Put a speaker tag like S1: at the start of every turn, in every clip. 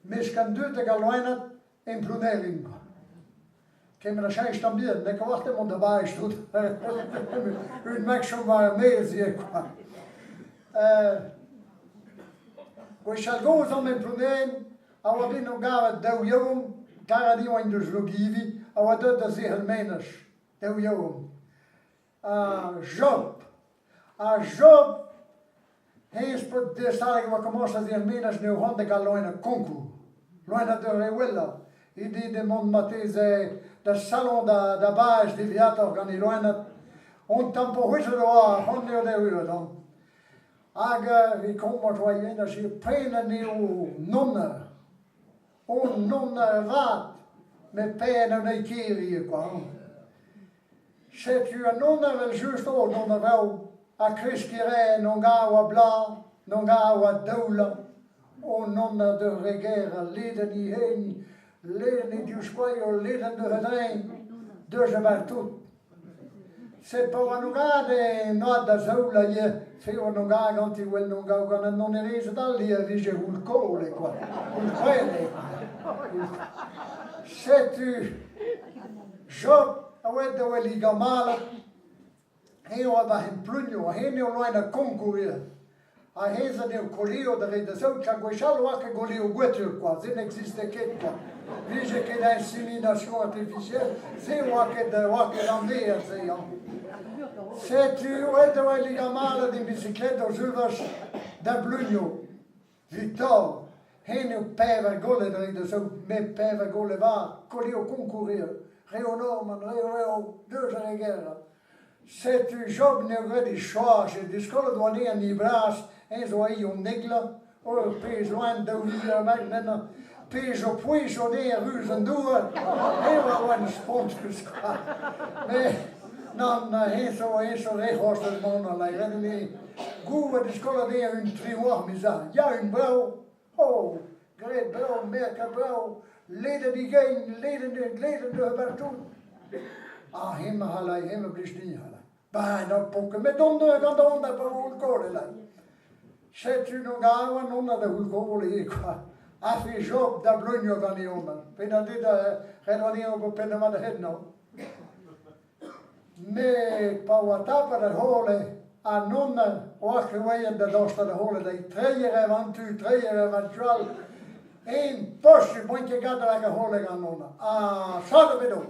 S1: Mesk an dud hag al loened en Plounevin kwa. Kement a cheñch tamm bihan, n'eo ket war-te mont da Bariz tout. Un mek chom war ar maez ivez kwa. Gwechall-gozh omp en Plounevin a oa bet o gavet daou yaouank, karet eo oaint deus Logivi, a oa deuet da zerc'hel menaj, daou yaouank. Ha Job, ha Job, hennezh paotr desaleg a oa komañs aze er menaj n'eo c'hoant da gaout loened konkour, loened ur re wellañ. He dit emaon marteze da saloñ da da Bariz diwezhatoc'h gant he loened. On tamm porc'hwezhet oa, c'hoant eo d'erruout hañ. Hag e komañs oa ivez da prenañ anezho nonner. O nonner avat, met penn an eil kêr ivez kwa hañ. Setu an nonn evel-just o dont da vrav ha kreskiñ a rae n'on gav a bloaz, n'on gav a daoulañ. O nonn a deu re ger a ledenn he hein, ledenn he divskoaz, o ledenn deus a-dreñv, deus a-bartout. Sed pa oa n'on en oad da zaoulañ ivez, fe oa n'on gav ganti well n'on gav gant an nonnerezed all ivez a vije houlkole kwa, houlc'hwele kwa. Setu Job a oa da wel e gamalad, eñ a oa war en Plunio, hen eo loen ar konkour ivez. Ha hezh eo koleo da reiñ da saout, ha gwechall 'oa ket goleo gwetur kwa, se n'existe ket kwa. Vije ket insémination artificielle, se 'oa ket oa ket anezhañ se hañ. Setu aet e oa e gamalad en bisiklet o zeuvaj da Blunio. Victor, hen eo pevar golet dre da saout, met pevar golet vat, koleo konkour eo, re Norman, re eo, deus ar re gerañ. Setu Job n'eo graet e choaz, e diskolet oa anezhañ ni bras, eñ zo aet hon eglañ, ur pezh loen 2000 ennañ, pezh zo pouez o dezhañ ruz an douar, eñ oa oa spontus kwa. Met nann, eñ zo eñ zo re c'hoazh da mont a laeret eo. Gouvet e skol anezhañ un triwac'h miz all. Ya, un brav. Oh, graet brav, merket brav, ledet e gein, ledet, ledet neuze partout. Ah, hemañ a c'hallay, hemañ blij din a c'hallay. Ben, ur pok, met dont neuze gant an da pa vo houlkole là. Setu no gavan on da houlkole eo kwa. A fe Job da bleunioù gant e onad. Pe na dit ret anezhañ go penn mat a-hed-no. Met pa oa tapet ar c'hole, an nonna oa ket voaien da dostaat ar c'hole dezhi. Treiñ a rae an tu, treiñ a rae an tu all. Imposubl, 'oant ket gant lak ar c'hole gant nonna. Ha sot ebet on.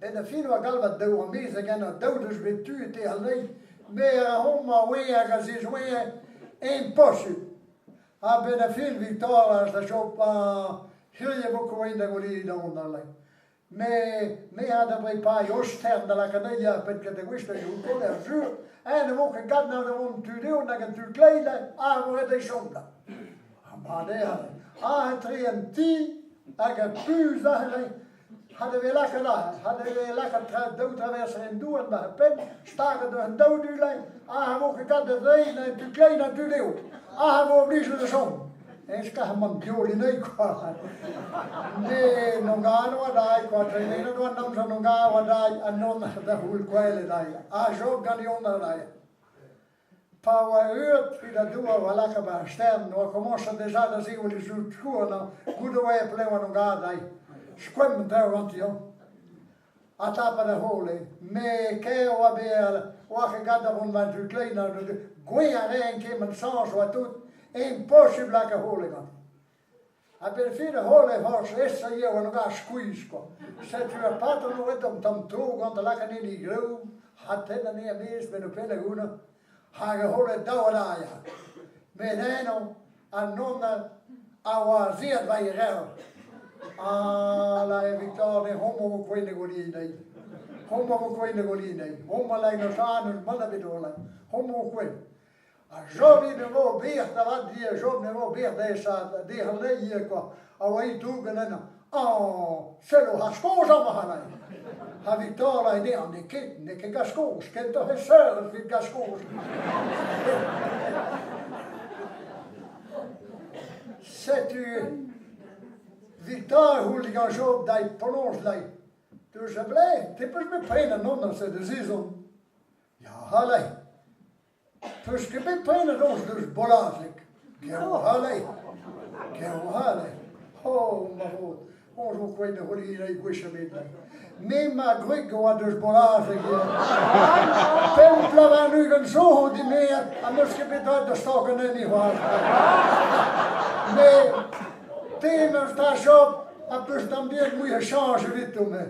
S1: Benn ar fin oa galvet daou amezeg ennañ, daou deus bet tu e te anezhi. Me a homañ oe hag a zizoueañ, imposubl. A-benn ar fin, Victor a da chom hiziv e vo koain da goleet an all. Me, me a da brepañ ostern da lakaat anezhi ar penn kentañ gwech da jout er sur, eñ ne vo ket gant na da vont tu dezho nag an tu kleiz, ha vo ret dezhi chom da. Ha mat eo, ha etre an ti hag ar puñs aze, ha da vez lakaet aze, ha da vez lakaet tra daou traverser en douar war ar penn, staget an daou du ha vo ket gant da dreiñ na an tu kleiz na an tu dehou, ha vo oblijet da chom. Ez man biolinei kwa. Ne n'on anv a dai kwa, tremenet oan amzer n'on anv a dai, ha non da c'houl gwelet dai. Ha Job ganeomp a dai. Pa oa erruet evit an douar war lakaat ar stern, oa komañset deja da sevel e zoud skourn, goude oa e plev an ogad dai. Skoemp an traoù ganti hañ. Ha tapet ar c'hole. Me kaer oa bet oa ket gant da vont war du klein, gweñ a raen kement chañs oa tout, imposubl lakaat ar c'hole ganti. A-benn fin ar c'hole forzh esaeoù an oga skuizh kwa. Setu ar patron o ret an tamm tro gant lakaat en e greoù, ha tenn anezhañ er-maez benn o penn hag unan, hag ar c'hole daou a ya. Met eno, An nonna a oa azeet war e revr. Ah, la Victor, ne homo vo koen e golinei. Homo vo koen e golinei. Homo la no sa n'eus mann ebet o la. Homo vo koen. Ha Job ne vo bec'h da vat dia, Job ne vo bec'h da esaat derc'hel anezhi ivez kwa. A oa hi dougen ennañ. Oh, sell o c'has-kozh amañ c'hallai. Ha Victor la anezhañ, n'eo ket, n'eo ket gas-kozh, kentoc'h e seur evit gas-kozh. Setu Victor a c'houl digant Job dai penaos dai. Deus a blez, te peus bet prenet non se da zizon. Ya, c'hallai. Peus ket bet prenet oz deus Bolazeg. Geo, c'hallai. Kervohal eo. Oh, ma faotr, Soñj zo koet da c'houlenn gwech ebet. Me ma gwreg a oa deus Bolazeg Pemp vloaz warn-ugent zo on dimezet ha n'eus ket bet droed da stagañ enni c'hoazh. Met te 'meus 'ta Job ha 'peus tamm bihan mui a chañs evito-me.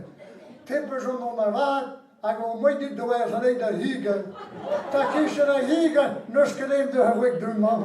S1: Te 'peus an on avat hag o moed dit da werzhañ anezhi da higenn. Ta kichen ar higenn n'eus ket aet d'ur wreg du-mañ.